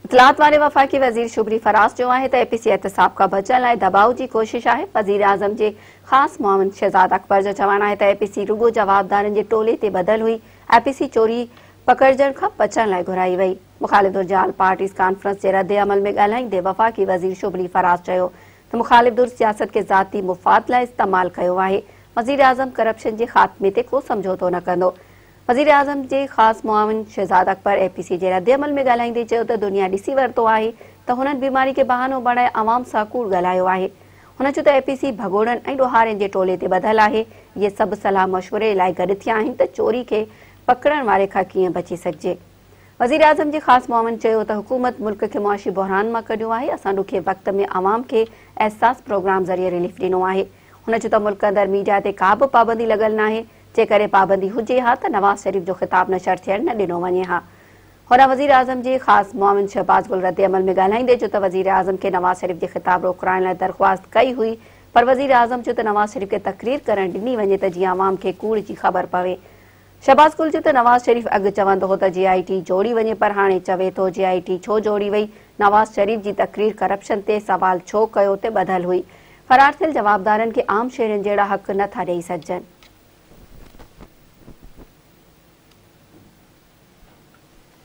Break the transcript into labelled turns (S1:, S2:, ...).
S1: اطلاعات واري وفاقي وزير شبري فراز چيو آهي ته اي پي سي احتساب کان بچڻ لاء دٻاء جي ڪوشش آهي، وزيراعظم جي خاص معاون شهزاد اڪبر جو چوڻ آهي ته اي پي سي رڳو جوابدارن جي ٽولي تي ٻڌل هئي، اي پي سي چوري پڪڙجڻ کان بچڻ لاء گهرائي وئي. مخالف ڌر جي آل پارٽيز ڪانفرنس جي ردعمل ۾ ڳالهائيندي وفاقي وزير شبلي فراز چيو ته مخالف ڌر سياست کي ذاتي مفاد لاء استعمال ڪيو آهي، وزيراعظم ڪرپشن جي خاتمي تي ڪو سمجهوتو نه ڪندو. وزيراعظم جي خاص معاون شهزاد اڪبر اي پي سي جي ردعمل ۾ ڳالهائيندي چيو ته دنيا ڏسي ورتو آهي ته هنن بيماري کي بهانو بڻائي عوام سان ڪوڙ ڳالهايو آهي. هن چيو ته اي پي سي ڀڳوڙن ۽ ڏوهارين جي ٽولي تي ٻڌل آهي، اهي سڀ صلاح مشوري لاء گڏ ٿيا آهن ته چوري کي پڪڙڻ واري کان ڪيئن بچي سگهجي. وزيراعظم جي خاص معاون چيو ته حڪومت ملڪ کي معاشي بحران مان ڪڍيو آهي، اسان ڏکي وقت ۾ عوام کي احساس پروگرام ذريعي رليف ڏنو آهي. هن چيو ته ملڪ اندر ميڊيا تي ڪا به پابندي لڳل ناهي، جيڪڏهن پابندي هجي ها ته نواز شريف جو خطاب نشر ٿيڻ نه ڏنو وڃي ها. هوڏانهن وزيراعظم جي خاص معاون شهباز گل ردعمل ۾ ڳالهائيندي چيو ته وزيراعظم کي نواز شريف جي خطاب روڪرائڻ لاء درخواست ڪئي هئي پر وزيراعظم چيو ته نواز شريف کي تقرير ڪرڻ ڏني وڃي ته جيئن عوام کي ڪوڙ جي خبر پوي. شهباز گل چيو ته نواز شريف اڳ چوندو هو ته جي آء ٽي جوڙي وڃي پر هاڻي چوي ٿو جي آء ٽي ڇو جوڙي وئي، نواز شريف جي تقرير ڪرپشن تي سوال ڇو ڪيو تي ٻڌل هئي. فرار ٿيل جوابدارن کي عام شهرين جهڙا حق نه ٿا ڏئي سگهجن.